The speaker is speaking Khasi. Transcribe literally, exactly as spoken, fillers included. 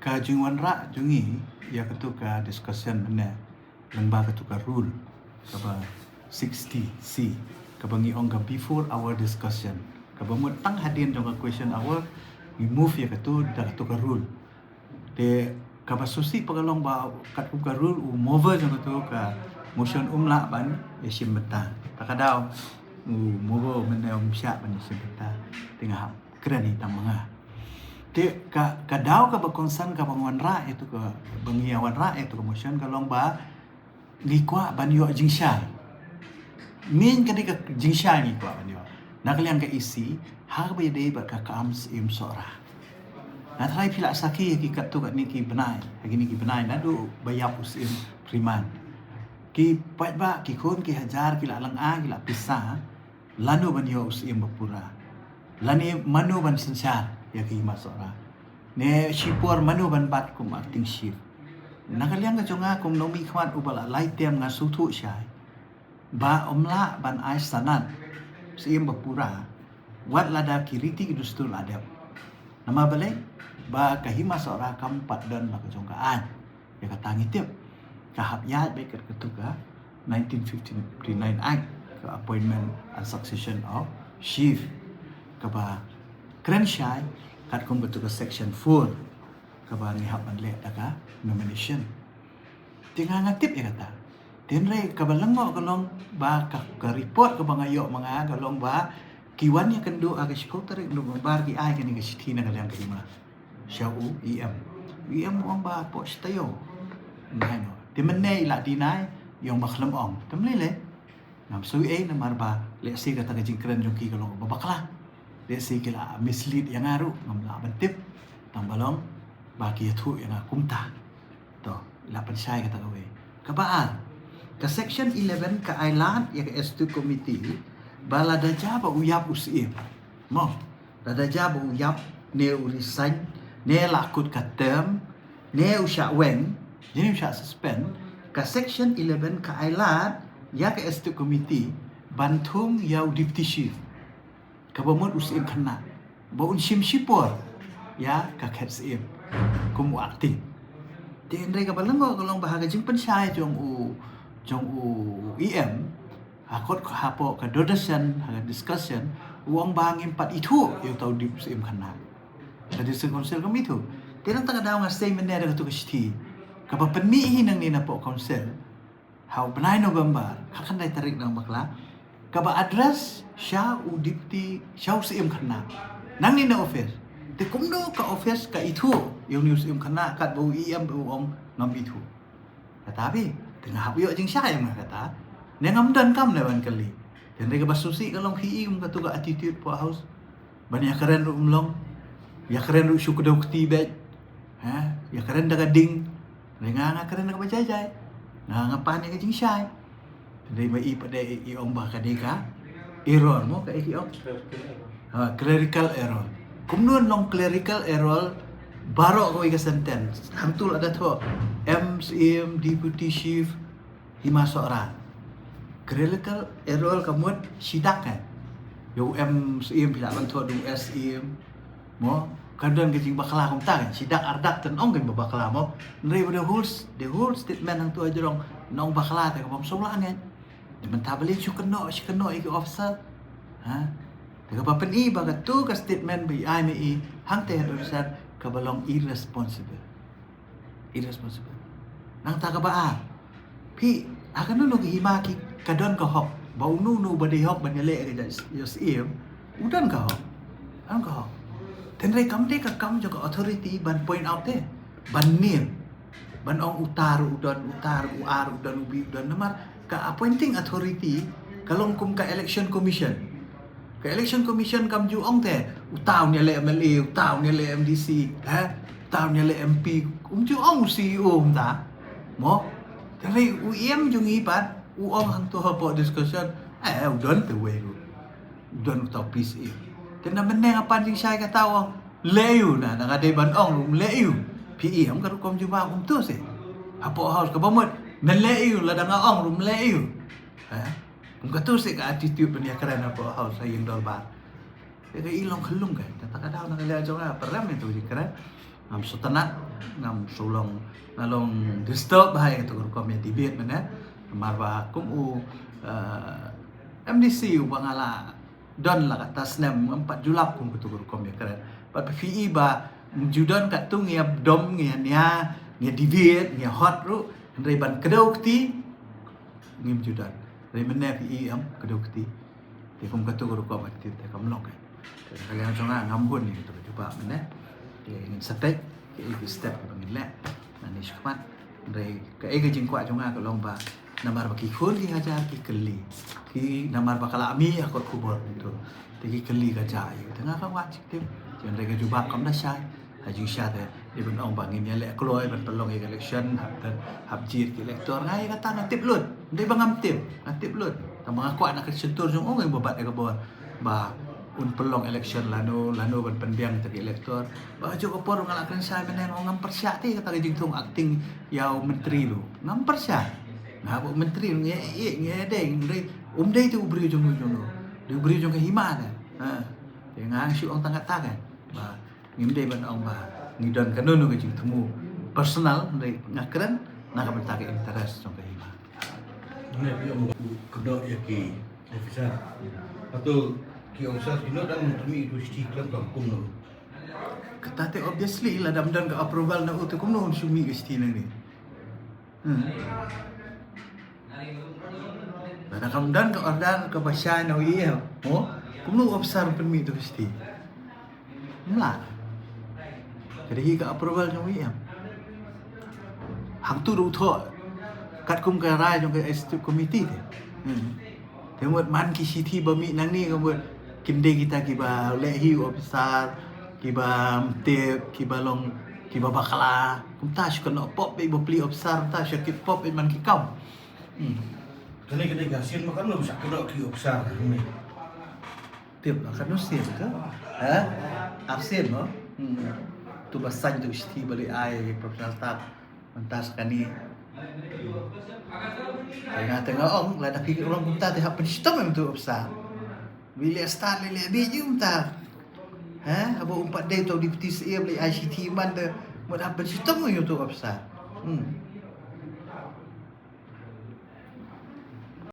Ka jingwanrah jong ngi ïa katu ka discussion mynne lyngba katu ka rule kaba sixty C, kaba ngi ong ka before our discussion, kaba mut tang hadien jong ka question hour ngi move ïa katu da katu ka rule. Te kaba sngewsih pat ka long ba katkum ka rule u mover jong katu ka motion um lah ban ïashim bynta. Ta ka daw u mover mynne um shah ban ïashim bynta. Te nga hap kren hi tang ma nga. Te ka, ka daw kaba concern kaba ngi wanrah ïa katu ka, ba ngi ïa wanrah ïa katu ka motion ka long ba ngi kwah ban ïoh jingshai. Min ka dei ka jingshai ngi kwah ban ïoh na ka liang ka E C ha kaba ïadei bad ka kam Syiem Sohra. Nga tharai phi la sakhi ha ki katto katne ki bnai, ha kine ki bnai naduh ba ïap u Syiem Freeman. Ki paidbah, ki khun ki hajar ki la lynga, ki la pisa lano ban ïoh u Syiem ba pura, lane mano ban synshar ïa ka Hima Sohra, ne shipor mano ban bat kum acting chief. Na ka liang ka jong nga kum u nongmihkhmat uba la lai term nga sngewthuh shai ba ym lah ban ai sanad Syiem ba pura wat lada ki riti ki dustur la dep. Namar balei? Ba ka Hima Sohra kam pat don la ka jong ka aiñ. Ïa kata ngi tip ka hap ïaid bad katu ka nineteen fifty-nine Act, ka Appointment and Succession of Chief, kaba kren shai katkum katu ka section four kaba ngi hap ban leh da ka nomination. Te nga nga tip ïa kata. Te hynrei kaba lyngngoh ka long ba ka, ka report kaba nga ïoh ma nga ka long ba ki wan ïakynduh ha ka shiphew tarik November, ki ai kane ka shithi na ka liang ka Hima sha u E M. U E M u ong ba hapoh shi taïew. Nai no. Te mynne i la deny, i ong ba khlem ong. Te mynne lei ngam sngewthuh ei, namar ba lehse kata ka jingkren jong ki ka long ba bakla. Lehse ki la mislead ïa nga ruh, ngam lah ban tip. Tang ba long ba ki ïathuh ïa nga kumta. To, la pynshai kata kawei. Kaba ar, ka section eleven ka ai lad ïa ka executive committee ba lada jia ba u ïap u Syiem, mo, lada jia ba u ïap ne u resign ne la kut ka term ne u shah weng, ne u shah suspend, ka section eleven ka ai lad ïa ka executive committee ban thung ïa u deputy chief, kaba mut u Syiem khynnah, ba un shim shipor ïa ka khet Syiem kum u acting. Te hynrei kaba lyngngoh ka long ba ha ka jingpynshai jong u, jong u E M, ha kot hapoh ka Doordarshan, ha ka discussion, u ong ba ngim pat ithuh ïa uta u dip Syiem khynnah. Ka District Council kam ithuh. Te nangta ka daw nga sei mynne da katu ka shithi kaba pynmih hi nangne napoh Council ha u bnai November, khatkhyndai tarik nang bakla, kaba address sha u deputy, sha u Syiem khynnah nangne na office. Te kumno ka office ka ithuh ïa une u Syiem khynnah katba u E M u ong ngam ithuh? Kata phi, te nga hap ïoh jingshai ma kata. Ne ngam donkam ne ban kylli. Te hynrei kaba sngewsih ka long phi i kum katu ka attitude hapoh House. Ban ïakren ruh ym long. Ïakren ruh shu kdew kti beit. Ha, ïakren da ka ding. Hynrei nga nga kren da kaba jai jai. Nga nga pan ïa ka jingshai. Hynrei ma i pat de i ong ba ka dei ka error, mo, kaei ki ong? Ha, clerical error. Kumno long clerical error baroh kawei ka sentence? Hangtu la da thoh M Syiem, Deputy Chief, Hima Sohra. Clerical error ka mut shi dak, eh. Ïa u M Syiem phi lah ban thoh da u S Syiem. Mo, ka don ka jingbakla kumta kan, shi dak ar dak te ong kan ba bakla, mo. Hynrei ba the whole s-, the whole statement hangtu hajrong nong bakla te ka bym sngewlah ngan. Te mynta balei shu kynnoh, shu kynnoh ïa ki officer? Ha? Te kaba pyni ba katu ka statement ba i ai ma i hangta ha Doordarshan kaba long irresponsible. Irresponsible. Nangta kaba ar, phi, ha kano kano ka hima ki, ka don ka hok ba uno uno ba dei hok ban ïaleh ïa ka jait, ïa u Syiem, u don ka hok. Don ka hok. Te hynrei kam dei ka kam jong ka authority ban point out te, ban name, ban ong uta ruh u don, uta ruh u ar u don, u bi u don. Namar ka appointing authority ka long kum ka Election Commission. Ka Election Commission kam ju ong te uta un ïaleh M L A, uta un ïaleh M D C, ha, uta un ïaleh M P. Um ju ong u C E O kumta, mo. Te hynrei u E M jong ngi pat u ong hangtu hapoh discussion, eh, u don te uwei ruh, u don uta u P C A. Te na mynne nga pan jingshai kata u ong leh ïa u, na, na nga dei ban ong ruh ym leh ïa u. Phi i ïa ka rukom jubab kumtu se hapoh House, kaba mut men leh ïa u, lada nga ong ruh ym leh ïa u. Ha? Kum katu se ka attitude ban ïakren hapoh House ha ïing dorbar. Te ka i long khyllung ka, kata ka daw na ka liang jong nga pyrem ïa tu jingkren. Ngam sngewtynnat, ngam sngewlong, nga long disturb bha ïa kato ka rukom ïa debate mynne. Namar ba kum u, eh, M D C uba nga la don la kata snem ngam pat ju lap kum kato ka rukom ïakren. Bad phi i ba ju don katto ngi ïa dom, ngi ïa nia, ngi ïa debate, ngi ïa hot ruh, hynrei ban kdew kti ngim ju don. Hynrei mynne phi i em kdew kti. Te kum kato ka rukom attitude te kam long eh. Te ka liang jong nga ngam bun ïa kato ka jubab mynne. Te ngin sa peit kaei ka step kaba ngin leh nangne shakhmat. Hynrei kaei ka jingkwah jong nga ka long ba namar ba ki khun ki hajar ki kylli. Ki namar ba ka la mih ha kot khubor mynta. Te ki kylli ka jia ïa u. Te nga ka wan shiptim. Hynrei ka jubab kam da shai. Ha jingshisha te, dei ban ong ba ngin ïaleh kloi ban pynlong ïa ka election, hap jied ki elector, nga ïa kata nga tip lut. Dei ba ngam tip, nga tip lut. Tang ba nga kwah na ka shyntur jong u, nga ïa ba bat ïa ka bor ba un pynlong election lano lano ban pynbiang ïa ki elector. Ba ha kajuh ka por nga la kren shai mynne, nga ong ngam pyrshah te kata ka jingthung acting ïa u myntri ruh. Ngam pyrshah. Nga ba u myntri ruh ngi ïa, ngi ïa dei, ngi dei, um dei te u briew jong u jong u. Dei u briew jong ka hima te. Ha. Te nga shu ong tang kata kan. Ba ngim dei ban ong ba ngi don kano kano ka jingthmu personal, hynrei nga kren na ka bynta ka interest jong ka hima. Mynne phi ong ba kynnoh ïa ki officer. Hato ki officer ki noh dang mynta mih ïa uto u shithi khlem, kumno? Kata te obviously lada ym don ka approval na u te kumno un shu mih ka shithi nangne. Hmm. Lada kam don ka order kaba shai na u E M, mo, kumno u officer un pynmih ïa uto u shithi? Ym lah. Ka dei hi ka approval jong u E M. Hangto ruh u thoh katkum ka rai jong ka executive committee te. Hmm. Te mut man ki shithi ba mih nangne ka mut kim dei kita kiba leh hi u officer, kiba ym tip, kiba long, kiba bakla. Kumta shu kynnoh pop beit ba plie officer, kumta shu kit pop beit man ki kam. Hmm. Kane, kane ka sien ba kan long shu kynnoh ki officer ne. Tip ba kan long sien ka? Ha? Ar sien mo? Hmm. To ba sign to shithi ba leh ai professional staff. Mynta sa kane. Te nga te nga ong, lada phi long kumta te hap pynshitom ïa uto u officer. Ba leh stad leh leh beit ïa u mynta. Ha? Haba um pat dei uto u deputy C M leh ai shithi man te, mut hap pynshitom ïa uto u officer. Hmm.